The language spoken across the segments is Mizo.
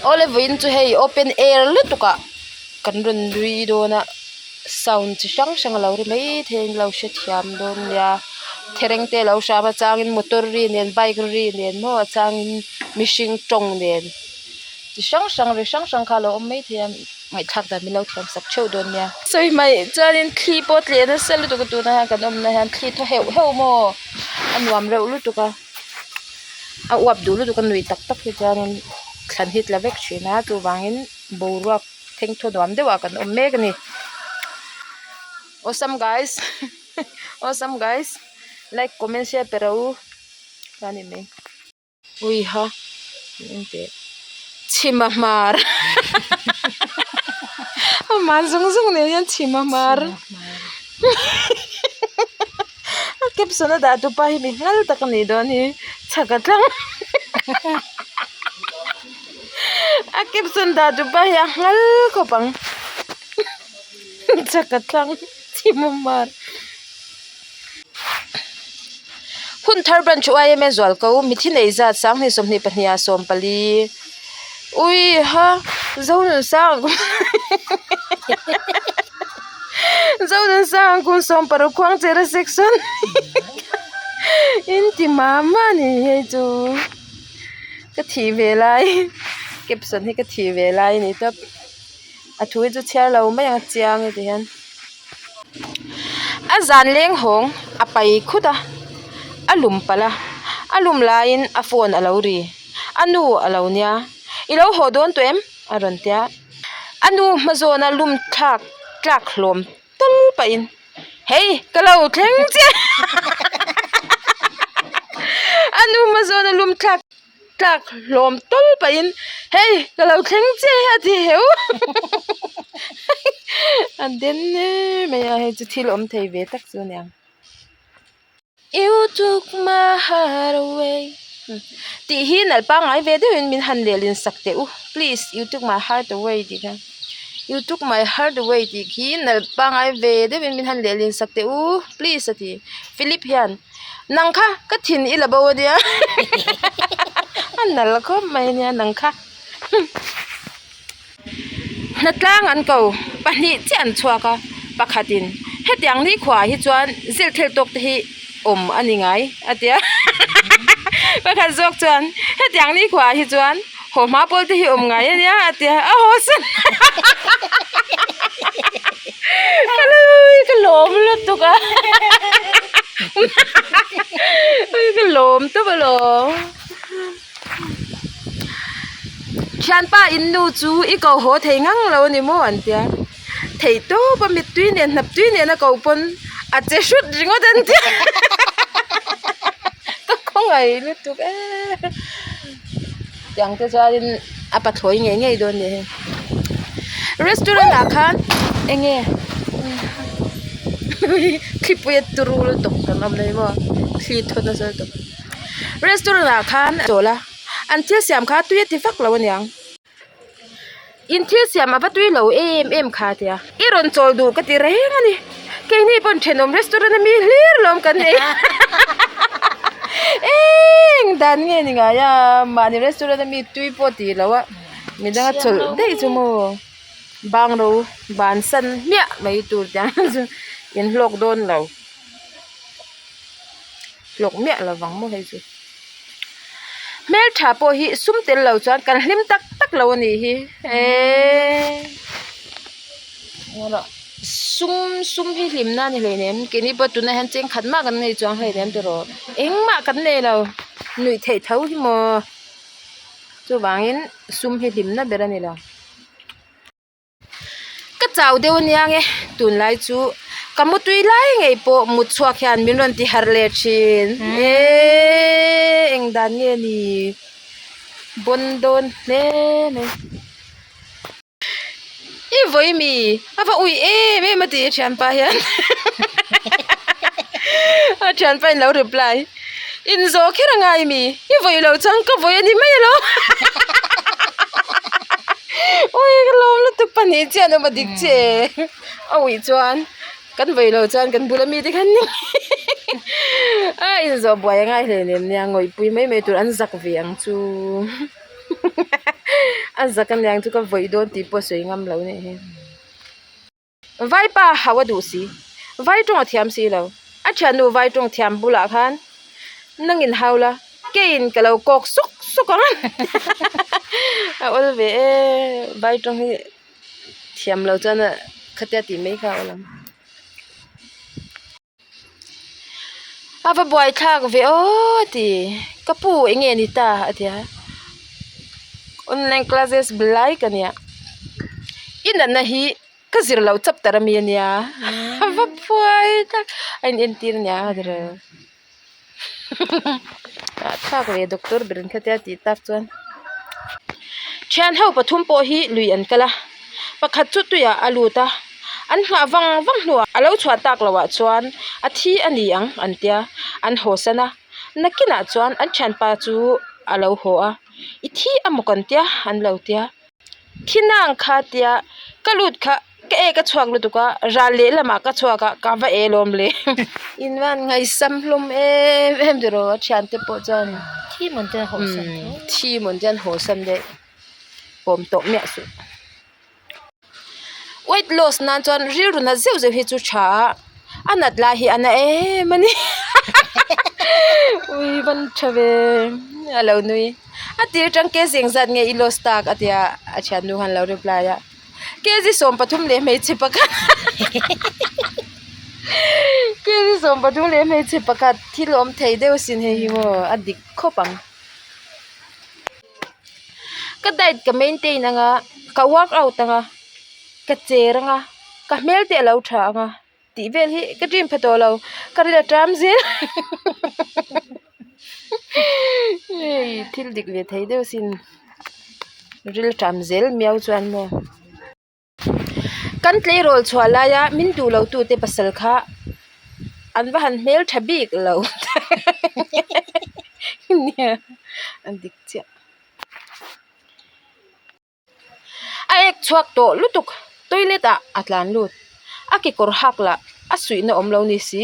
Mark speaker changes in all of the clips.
Speaker 1: Awle vawiin chu hei open air lutuk ah kan rawn nui dawn a sound chi hrang hrang a lo ri maithei a in lo hrethiam dawn nia thereng te a lo hram a changin motor ri nen bike ri nen maw a changin mihring tawng nen chi hrang hrang ri hrang hrang kha a lo awm maithei a ngaihthlak dan min lo thiam sak theuh dawn nia. Sawi hmaih chuanin thli pawh tleh nasa lutuk a tunah hian kan awmna hian thli thaw heuh heuh maw a nuam reuh lutuk a. A uap duh lutuk a nuih tak tak hi chuanin thlan hi tla vek thin a chuvangin boruak thengthaw nuam deuhah kan awm mek a ni awesome guys awesome guys like comment share pe rawh u a ni mai uiha engteh chhima hmar a man zung zung nen hian chhima hmar. A caption a dah tupa hi mi nghal tak a nih dawn hi chhak a tlang a caption dah tupa hi a nghal khawp ang chhak a tlang chim a mar hun thar branch yma zual ko mithi nei zat sanghnih 22 ah 14 ui ha zonun sang Zonun sang kum 16 khuang chera section in ti mah mah a ni hei chu ka thih ve lai caption hi ka thih ve lai a ni tawp a thu hi chu chhiar lo mai ang a chiang e ti hian a zan leng hawng a pai khut a a lum palh a a lum laiin a phone a lo ri a nu a lo nia i lo haw dawn tawh em a rawn tia. A nu hma zawna lum thlak tlak hlawm tal pahin hei ka lo thleng chiah a nu hma zawna lum thlak tlak hlawm tal pahin hei ka lo thleng chiah a ti heu a den em mai a hei chu thil awm thei ve tak chu a niang. You took my heart away tih hi nalh pangngai ve deuhin min han lehlin sak teh u please you took my heart away tih kha you took my heart away tih khi nalh pangngai ve deuhin min han lehlin sak teh u please a ti Philip hian nang kha ka thin i la bo ania a nalh khawp mai ania nang kha Hnatlang an ko pahnih chiah an chhuak a pakhatin hetiang ni khuaah hi chuan zilh thil tawk te hi awm a ni ngai a ti a pakhat zawk chuan hetiang ni khuaah hi chuan haw hma pawl te hi awm ngai a nia a ti a a haw san ka lawm lutuk a ka lawm tawp alawm. Thianpa in nu chu i ko haw thei ngang lo a ni maw an tia thei tawp a mittui nen hnap tui nen a ko pawn a che hrut ringawt an tia ka khawngaih lutuk e tiang te chuanin a pathlawi ngei ngei dawn a ni hei restaurant ah khan eng nge thlipui a turu lutuk kan awm lo hi maw thli thawt nasa lutuk. Restaurant ah khan a chawl a an thil siam kha tui a ti vak lo aniang in thil siam a va tui lo em em kha a tia i rawn chawl duh ka ti reng a ni keini pawn thenawm restaurant ami hlir lawm kan nei eng dan nge ni ngai a mahni restaurant ami tui pawh ti lo a midang a chawlh daih chu maw bang ro bansan hmiah mai tur tiang chu in hlawk dawn lo. Hlawk miah lo vang maw hei chu. Hmeltha pawh hi sum tel lo chuan kan hlim tak tak lo a nih hi eeee sum sum hi hlimna a ni hleinem keini pawh tunah hian cheng khat mah kan nei chuang hleinem tiraw engmah kan nei lo nuih theih tho hi maw chuvangin sum hi hlimna ber a ni lo. Ka chau deuh ania nge tunlai chu ka mutui lai ngei pawh mut chhuak hian min rawn ti harh leh thin eeee eng dan nge ni bawn dawn hle mai i vawi mi a va ui em em a ti thianpa hian a thianpa in lo reply inzawh kher a ngai mi i vawi lo chuan ka vawi a ni mai alawm. Ui ka lawm lutuk pahnih chiah an awm a dik che a uih chuan kan vawi lo chuan kan bula mite khan ni a inzawh buai a ngai hle nem nia ngawihpui mai mai tur an zak ve ang chu A zak aniang chu ka vawih dawn tih pawh sawi ngam lo nih hi. Vaipa hauh a duh si. Vai tawng a thiam si lo. A thiannu vai tawng thiam bulah khan nangin hau la, keiin ka lo kawk suk suk ang a awl ve e. Vai tawng hi thiam lo chuan khatia tih mai kha a awl ang. A va buai thlak ve aw ti ka pu eng nge ni ta a ti a online classes lai ka nia i natna hi ka zir loh chapter ami ania a va buai thlak a in entir ania a ti reng hahthlak ve doctor ber in khatia tih tak chuan thian ho pathum pawh hi lui an kal a pakhat chu tuiah a lut a an nghah vang vang hnuah a lo chhuah tak loh ah chuan a thi a ni ang an tia an haw san a nakinah chuan an thianpa chu a lo haw a i thi amaw kan tia an lo tia. Thinang kha tia ka lut kha ka ek a chhuak lutuk a ral lehlamah ka chhuak a ka va el awm le invan ngaihsam hlawm em em tiraw a thiante pawh chuan
Speaker 2: Thi mawn te an haw san
Speaker 1: umm thi mawn te an haw san daih pawm tawh miah suh weight loss nan chuan rilru nat zeuh zeuh hi chu tha a a nat lai hi a na em a ni ui van tha ve a lo nui. A tir tang kg engzat nge i loss tak a tia a thiannu khan lo reply a kg 13 leh hmeichhe pakhat kg 13 leh hmeichhe pakhat thil awm thei deuh asin hei hi maw a dik khawp ang ka diet ka maintain anga ka workout anga ka cher anga ka hmel te a lo tha anga. Tih vel hi ka dream pha tawh lo ka ril a ṭam zel hei thil dik ve thei deuh sin ril ṭam zel miau chuan maw kan tleirawl chhuah laia min duh lo tute pasal kha an va han hmel ṭha bik lo nia a dik chiah. A ek chhuak tawh lutuk toilet ah a tlan lut a kekawr hak lah a suihna awm lo ni si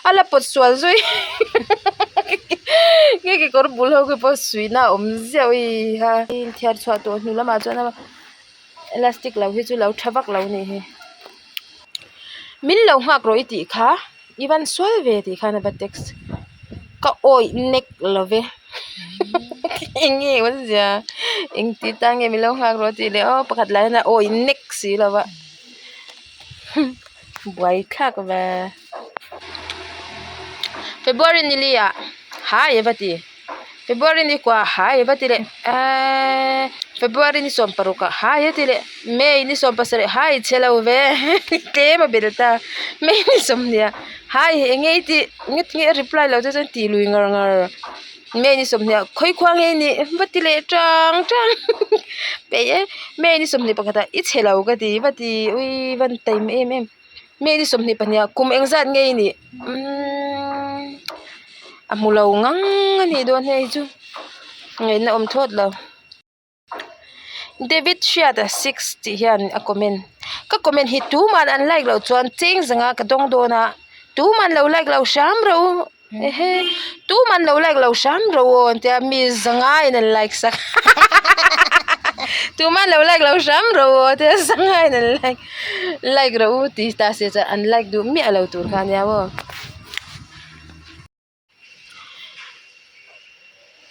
Speaker 1: a la pawt sual zui nge kekawr bul ho khi pawh suihna a awm ziah ui ha inthiar chhuah tawh hnu lamah chuan a elastic lo hi chu lo tha vak lo a nih hi min lo nghak rawh i tih kha. I van sual ve tih khan a va text ka awih nek lo ve eng nge awm zia eng ti tan nge min lo nghak rawh tih leh aw pakhat lah hian a awih nek si lo va buai thlak ve February ni li ah hai a va ti. February ni kua hai a va ti leh eeee February ni 16 ah hai a ti leh May ni 17 hai chhe lo ve tlem a bel ta May ni 20 ah hai eng nge i tih nge tinge a reply loh te chuan tih lui ngar ngar May ni 20 ah khawi khua nge i nih va ti leh tang tang peih e May ni 21 ah i chhe lo ka ti va ti ui van taima em em. May ni 22 ah kum engzat nge i nih umm a hmu lo ngang a nih dawn hei chu ngaihna awm thawt lo David Hriata six tih hian a comment ka comment hi tuman an like loh chuan cheng zanga ka dawng dawn a tuman lo like lo hram rawh u ehe tuman lo like lo hram rawh u aw an tia mi zanga in an like sak tuman lo like lo hram rawh u aw tia zanga in an like like rawh u tih ta se chuan an like duh miah lo tur kha ania maw.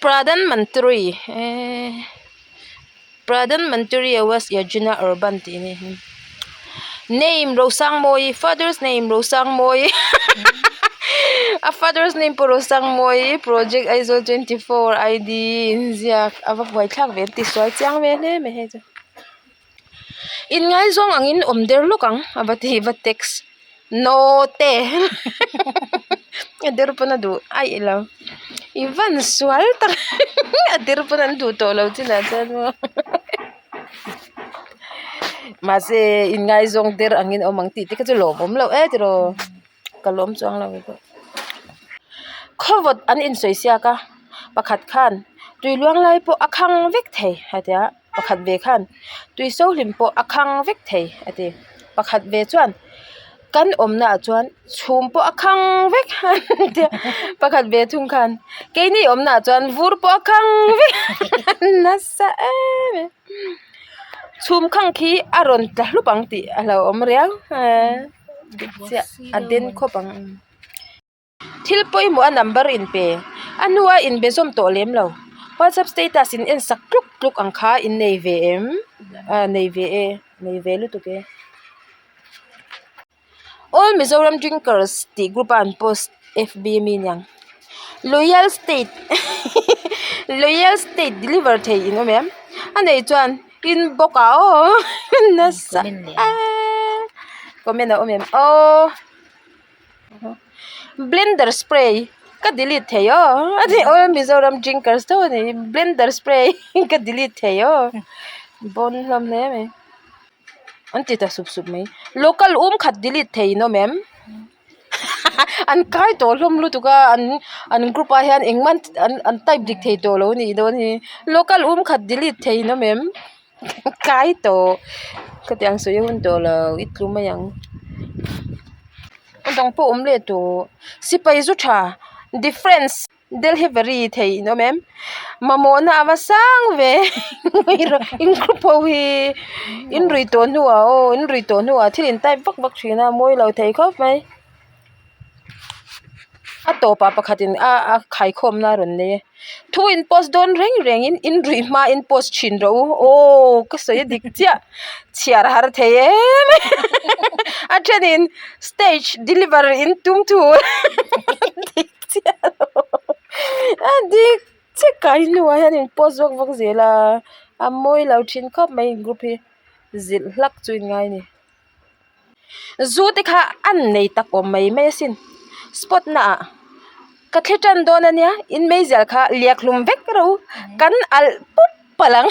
Speaker 1: Pradhan Mantri eee Pradhan Mantri Awas Yojana Urban tih a ni name Rosangmawii father's name Rosangmawii a father's name pawh Rosangmawii project Aizawl 24 ID inziak a va buaithlak ve an ti sual chiang ve hle mai hei chu inngaizawng angin awm der lawk ang a va ti va text. Naute a der pawn a duh aih lo i van sual tak a der pawn an duh tawh lo chinah chuan maw mahse inngaizawng der angin awm ang tih te kha chu lawmawm loh e tiraw ka lawm chuang lo erawh khawvawt an insawi siak a pakhat khan tui luang lai pawh a khang vek thei a ti a. Pakhat ve khan tui so hlim pawh a khang vek thei a ti. Pakhat ve chuan kan awmna ah chuan chhum pawh a khang vek a tia pakhat ve thung khan keini awmna ah chuan vur pawh a khang vek nasa em em. Chhum khang khi a rawn tla hlup ang tih a hlauhawm riau dik chiah a den khawp ang. Thil pawimawh a number in pe a hnua in be zawm tawh lem lo. Whatsapp status in en sak tluk tluk ang kha in nei ve em? Ah nei ve e nei ve lutuk e. All Mizoram Drinkers tih group a an post fb ami niang Loyal state Loyal state deliver thei in awm em? A nei chuan in bawk ah aw nasa comment a awm em aw. Blender spray ka delete thei aw a ni aw Mizoram drinkers tho a ni blender spray ka delete thei aw bawn hlawm hle mai an ti ta sup sup mai local um khat delete thei in awm em an kai tawh hlawm lutuk a an an group ah hian engmah an an type dik thei tawh lo a nih dawn hi local um khat delete thei in awm em. Kai tawh khatiang sawi a hun tawh lo i tlu mai ang a dang pawh awm leh tawh sipai zu tha difference delhivery thei in awm em mamawhna a va sang ve in group ho hi in rui tawh hnuah aw in rui tawh hnuah thil in type vak vak thin a mawi lo thei khawp mai. A tawpah pakhatin a a khaikhawmna a rawn nei a thu in post dawn reng rengin in ruih hma in post thin rawh u aw ka sawi a dik chiah chhiar har thei em a thenin stage deliver in tum thu dik chiah lo a dik chiah kai hnuah hian in post vak vak zel a a mawi lo thin khawp mai in group hi zilh hlak chu in ngai a ni. Zu te kha an nei tak awm mai mai asin spot na ah ka thli tan dawn ania in meizial kha liak hlum vek rawh u kan alh pup palh ang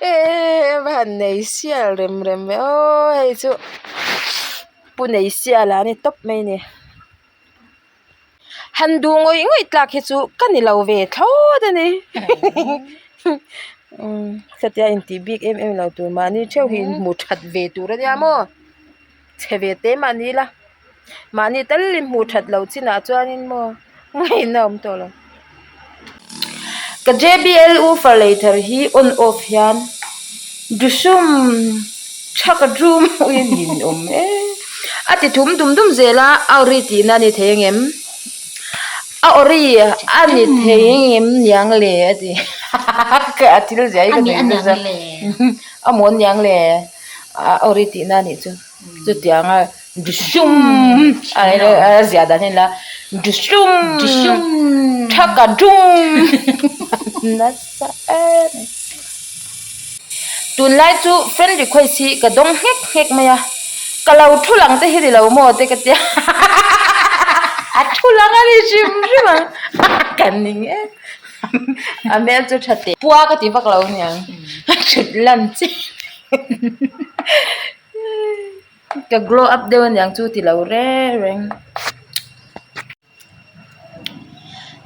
Speaker 1: eee va han nei sial rem rem ve aw hei chu pu nei sial a ni tawp mai a ni. Han duh ngawih ngawih tlak hi chu ka ni lo ve thlawt a ni umm khatia intih bik em em lo tur mahni theuh hi inhmu that ve tur a nia maw chhe ve teh mahni ila mahni tal inhmuh that loh chinah chuanin maw ngaihna a awm tawh lo ka J B L woofer lei thar hi on off hian dusum tha ka dum ui a nin awm e a ti thum dum dum zel a a ori tihna a ni thei ang em a ori a ni thei ang em niang le a ti a thil zia hi ka nuih nasa a mawn niang le a ori tihna a nih chu chutianga. Dusum a ziah dan hi a ni la dusum thaka dum nasa em mai tunlai chu friend request hi ka dawng nghek nghek mai a ka lo thu lang te hi ni lo maw te ka tia a thu lang a ni hrim hrim ang ka ning em a hmel chu tha teh pua ka ti vak lo aniang a thut lan chiah. Ka glow up deuh aniang chu ti lo reng reng.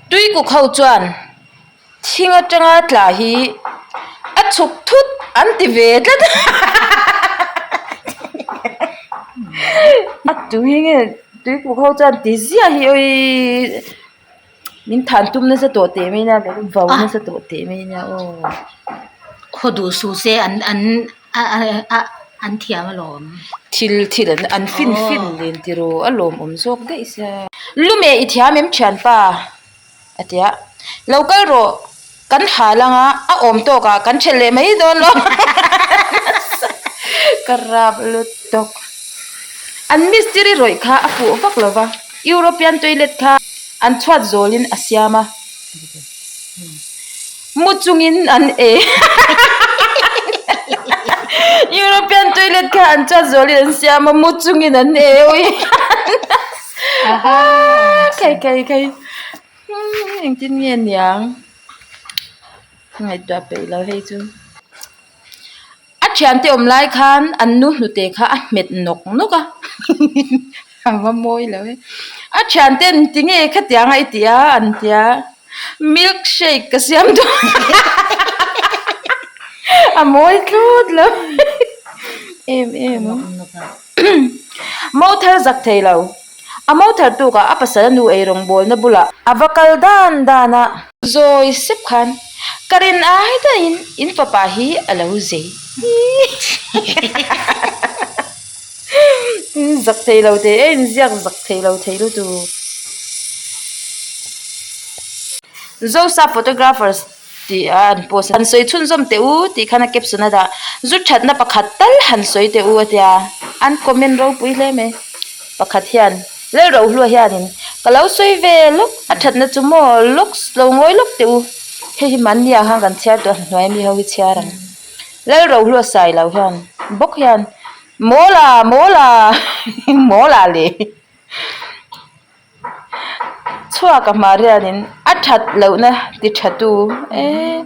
Speaker 1: Tuikuk ho chuan thing atanga tla hi a chhuk thut an ti ve tlat a a tui nge tuikuk ho chuan ti ziah hi awii min than tum nasa tawh teh mai nia min vau nasa tawh teh mai nia aw.
Speaker 2: Khaw duh suh se an an a a an thiam alawm.
Speaker 1: Thil thil an an fin fin nen tiraw a lawmawm zawk daih sia. Lume i thiam em thianpa a ti a lo kal rawh kan hal anga a awm tawk ah kan thelh leh mai dawn lo ka rap lutuk an mistiri rawih kha a fuh vak lo va European toilet kha an chhuat zawlin a siam a. Mu chungin an e European toilet kha an chuan zualin an siam a mu chungin an e ui khai khai khai engtin nge niang ngaihtuah peih lo hei chu. A thiante awm lai khan an nu hnute kha a hmet nawk nawk a a va mawi lo e a thiante an ti nge khatiang a i ti a an ti a milk shake ka siam dawn a mawi tlut lo em em a mo thar zak thei lo a mo thar tukah a pasal a nu eirawng bawlna bulah a va kal dan dan a. Zawi sep khan. Ka rin ai daihin in fapa hi a lo zei. Zak thei lo thei e, inziak zak thei lo thei lutuk. Zosa photographers tih a an post a, han sawi chhunzawm teh u tih khan a caption a dah, zu thatna pakhat tal han sawi teh u a tia, an comment ropui hle mai, pakhat hian Lalrohlua hianin ka lo sawi ve lawk a thatna chu maw lawk lo ngawi lawk teh u, hei hi mahni ah khan kan chhiar tawh a hnuai mi ho hi chhiar ang, Lalrohlua sai lo hian bawk hian mawla mawla mawla leh. Chhuak a hmar hianin a that lohna ti tha tu eee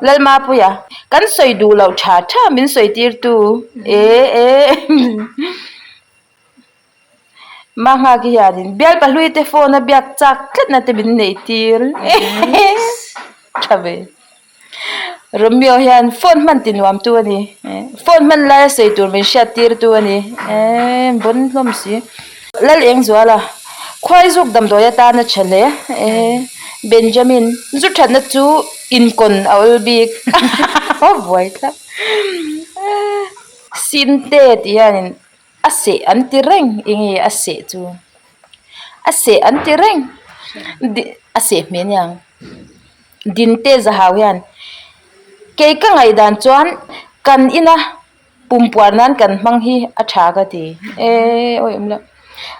Speaker 1: Lalmapuia kan sawi duh loh tha tha min sawi tir tu ee ee Mahngaki hianin bialpa hlui te phone a biak chak tlatna te min neih tir tha ve. Romeo hian phone hman ti nuam tu a ni phone hman laia sawi tur min hriat tir tu a ni eee bawn hlawm si lal eng zual a khuai zuk damdawi atana tha hle eee Benjamin zu thatna chu inkawn a awl bik a buai thlap eee Sinte tih hianin a seh an ti reng enge a seh chu a seh an ti reng a seh hmel aniang. Dinte zahau hian kei ka ngaihdan chuan kan ina pumpuar nan kan hmang hi a tha ka ti eee awi awm loh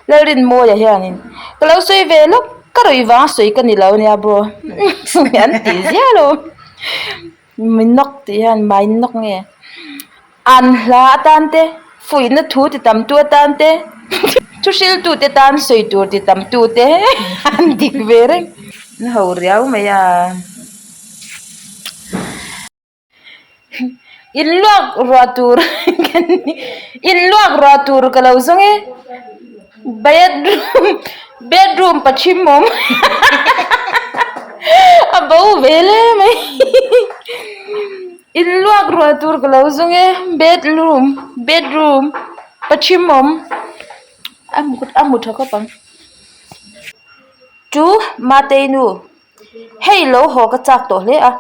Speaker 1: Lalrinmawia hianin ka lo sawi ve lawk ka rawih vang a sawi ka ni lo ania bro an ti ziah lo mi nawk tih hian mai nawk nge. An hla atan te, fuihna thu ti tam tu atan te, thu hriltu te tan sawi tur ti tam tu te an dik ve reng. An ho riau mai a. In luak ruah tur in luak ruah tur ka lo zawng e. Bedroom bedroom pathum awm a bo ve hle mai. In luak ruah tur ka lo zawng e bedroom bedroom pathum awm a hmu a hmu tha khawp ang chu Matei nu hei lo haw ka chak tawh hle a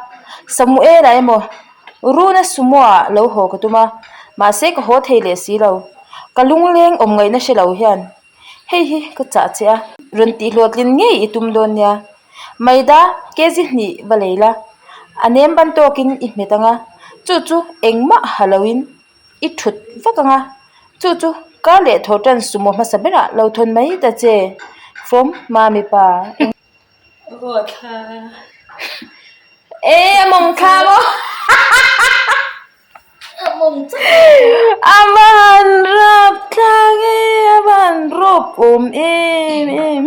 Speaker 1: Samuela emaw Runa sumo ah lo haw ka tum a mahse ka haw thei leh si lo ka lungleng awm ngaihna hre lo hian hei hi ka chah che a rawn tih hlawhtlin ngei i tum dawn nia Maida kg hnih va lei la a nem ban tawkin i hmet ang a chu chu engmah ha loin i thut vak ang a chu chu kar leh thaw tan sumo hmasa berah lo thawn mai ta che from mami pa. E a mawng thla maw a va han rap thlak e a va han rawp awm em em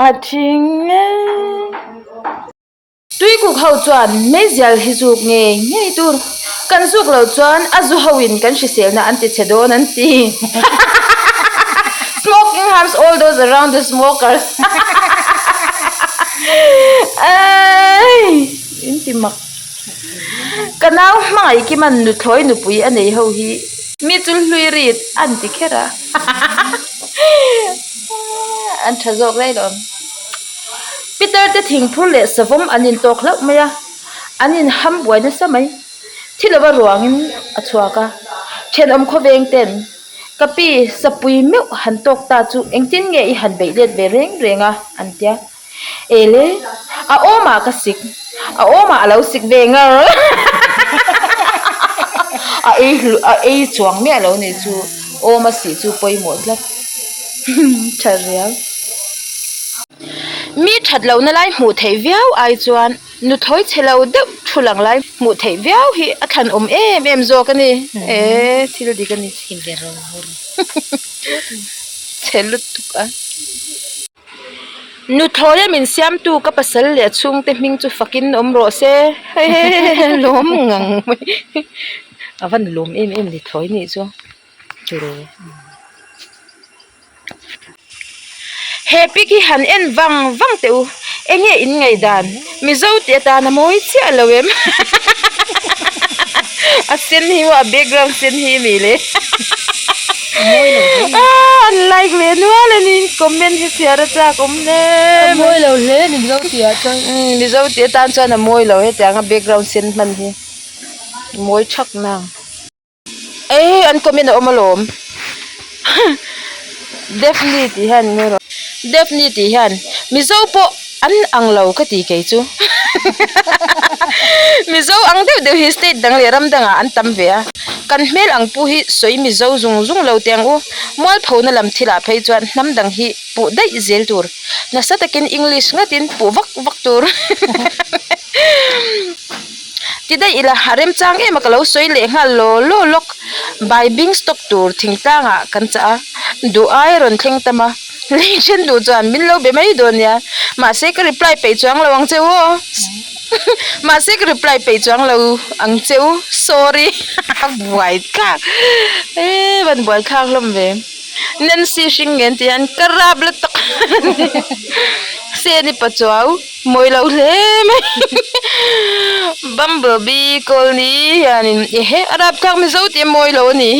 Speaker 1: a thing e. Tuikuk ho chuan meizial hi zuk ngei ngei tur kan zuk loh chuan a zu ho in kan hriselna an ti chhe dawn an ti Smoking harms all those around the smokers In ti mak Ka nau hmangaih kiman nuthlawi nupui a nei ho hi mi chu hlui rit an ti kher a An tha zawk daih lo. Peter te thingphur leh savawm an intawk hlauh mai a, an inham buai nasa mai. Thi lova ruangin a chhuak a, thenawm khawveng ten, Ka pi, sapui meuh han tawk ta chu engtin nge i han beih let ve reng reng a? an tia. Ele, a awmah ka sik, a awmah a lo sik ve ngar. A ei a ei chuang miah lo nih chu, awm a sih chu pawimawh tlat. Tha riau. Mi that lohna lai hmuh theih viau ai chuan nuthlawi chhe lo deuh thu lang lai hmuh theih viau hi a thlan awm em em zawk a ni. Eee thil dik a ni. Chhe lutuk a. Nuthlawi a min siamtu ka pasal leh a chhungte hming chu fakin awm rawh se. Lawm ngang mai. A van lawm em em nuthlawi nih chu. He pic hi han en vang vang teh u enge in ngaihdan mizo tih atana mawi chiah lo em a sen hi maw a background sen hi mi le. An like ve nual a ni comment hi chhiar a chak awm hle mai.
Speaker 2: A mawi lo hle a ni Mizo tih ah chuan.
Speaker 1: Umm Mizo tih atan chuan a mawi lo hetiang a background sen hman hi mawi thak nang. Ei an comment a awm alawm Daphne tih hian eng erawh Daphne tih hian Mizo pawh an ang lo ka ti kei chu Mizo ang deuh deuh hi state dang leh ram dangah an tam ve a kan hmel ang pu hi sawi Mizo zung zung lo teh ang u Mualphona lam thilah phei chuan hnam dang hi puh daih zel tur nasa takin English ngatin puh vak vak tur. Ti daih ila, a remchang em a ka lo sawi leh nghal law law lawk. Bai bing stock tur thingtlang ah kan chah a, duh ai a rawn thleng tam a, lei then duh chuan min lo be mai dawn nia, mahse ka reply peih chuang lo ang che u aw, mahse ka reply peih chuang lo ang che u, sorry a buai thlak e van buai thlak hlawm ve. Nancy hring ngen tih hian ka rap la tak Seni Pachuau. Mawi lo hle mai Bumblebee Colony hianin ehe a rapthlak mizo tih a mawi lo a nih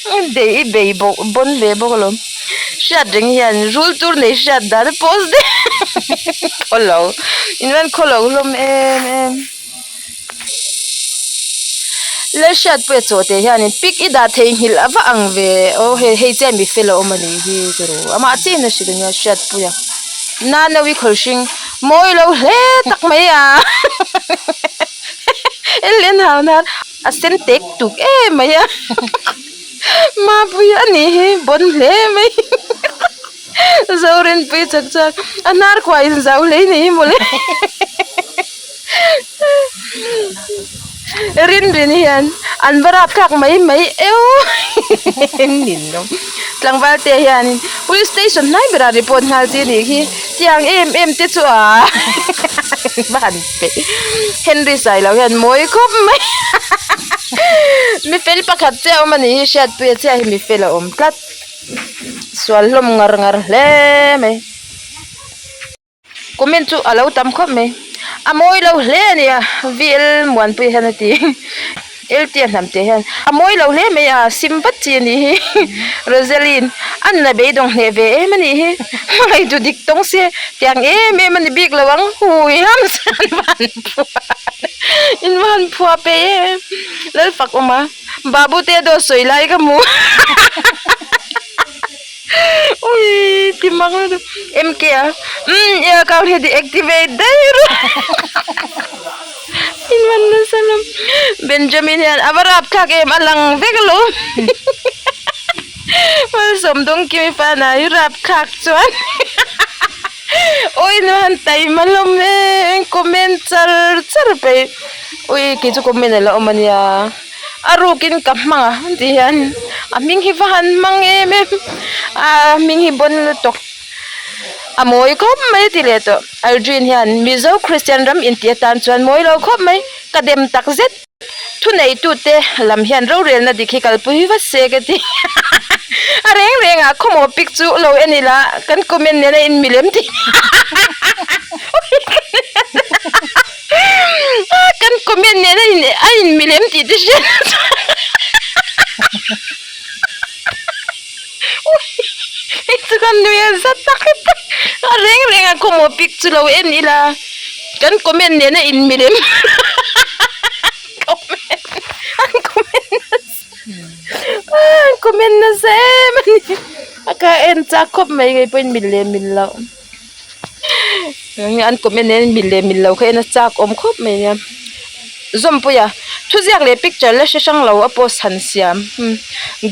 Speaker 1: hi bei i bei bawk bawn ve bawk alawm hriat reng hian rul tur nei hriat dan a post daih khaw lo in rawn khaw lo hlawm em em. Lalhriatpuia chawhte hianin pic i dah theihnghilh a va ang ve aw hei hei chian mi fel a awm a nih hi turu amah chiahin a hrilh ania Hriatpuia Nanawi khawlhring mawi lo hle tak mai a en hau nan a sen tek tuk em mai a Mapuia a nih hi bawn hle mai. Zorinpui chak chak a hnar khuah in zau hlei ni hi mawle rin rin hian an va rap thlak mai mai eu tlangval te hian police station hnai berah report nghal chi anih khi tiang em em te chu a va han peih Henry Sailo hian mawi khawp mai mi fel pakhat chiah a awm anih hi Hriatpuia chiah hi mi fel a awm tlat. Sual hlawm ngar ngar hle mai comment chu a lo tam khawp mai a mawi lo hle a nia V_L Muanpui hian a ti L_T a hnam tih hian a mawi lo hle mai a sim vat chi a nih hi Rosaline a nuna beidawng hneh ve em a nih hi hmangaih duh dik tawng se tiang em em a ni bik lo ang hui ham chuan van phuah in van phuah peih em Lalfak awm a. Babu te dawt sawi lai ka hmu ui ti mak lutuk MK a umm i account hi deactivate daih rawh in man nasa hlawm Benjamin hian a va rapthlak em a lang vek alawm Malsawmdawngkimi fana hi rapthlak chuan awi nu han taima hlawm em comment char char peih. Ui kei chu comment a la awm a nia a rukin ka hmang a tih hian a hming hi va han hmang em em a hming hi bawn lutuk a mawi khawp mai a ti leh tawh Aldrin hian Mizo Christian ram intih atan chuan mawi lo khawp mai ka dem tak zet thuneitute lam hian rorelna dik hi kalpui vat se ka ti a reng reng ah khawmaw pic chu lo en ila kan comment nen a inmilem tih Kan comment nen a in a in milem tih te hriat hei chu kan nui a za tak tak a reng reng a khawmaw pic chu lo en ila kan comment nen a in milem comment an comment nasa an comment nasa em a ni a ka en chak khawp mai kei pawhin mil leh mil loh. An comment nen mil leh mil lo kha en a chak awm khawp mai nia Zawmpuia thuziak leh picture la hre hrang lo a post han siam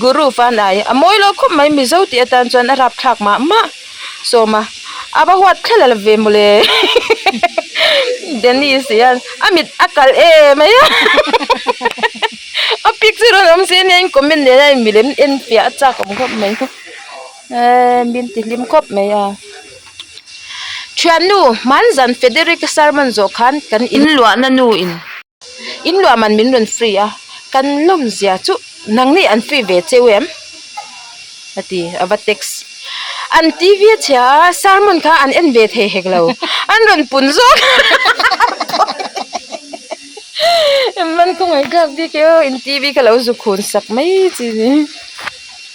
Speaker 1: guru fan ai a mawi lo khawp mai mizo tih atan chuan a rapthlak mah mah sawm a a va huat thlel a ve mawle Dennis hian a mit a kalh em mai a a picture rawn awm se nia in comment nen a in milem en fiah a chak awm khawp mai. Eee min ti hlim khawp mai a thiannu hmanzan Federick a sermon zawh khan kan in luahna nu in in luah man min rawn free a kan lawm zia chu nangni an free ve cheu em a ti a va text an T V a chhia a sermon kha an en ve thei hek lo an rawn pun zawk man. khawngaih tlak bik e aw in TV kha lo zu khun sak mai chi ni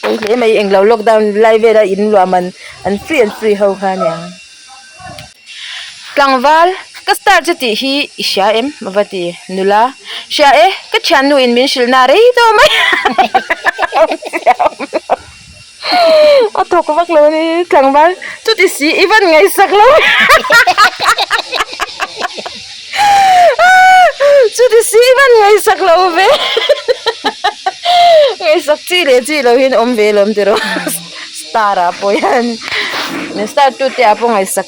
Speaker 1: pawi hle mai englo lockdown lai vela in luah man an free an free ho kha aniang tlangval ka star chu tih hi i hria em a va ti nula hria e ka thiannu in min hrilh na rei tawh mai a thawk vak lo a ni tlangval chuti si i van ngaihsak lo chuti si i van ngaihsak lo ve ngaihsak chi leh chi lo hian awm ve lawm tiraw star ah pawh hian star tu te ah pawh ngaihsak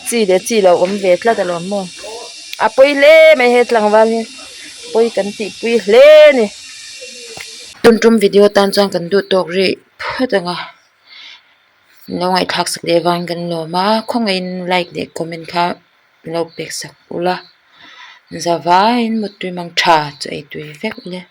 Speaker 1: chi leh chi lo awm ve tlat alawm maw a pawi hle mai he tlangval hi pawi kan tihpui hle a ni. Tun tum video tan chuan kan duh tawk rih phawt ang a lo ngaihthlak sak leh vangin kan lawm a khawngaihin like leh comment kha lo pek sak ula zavaiin mutui mang tha chu ei tui vek ule.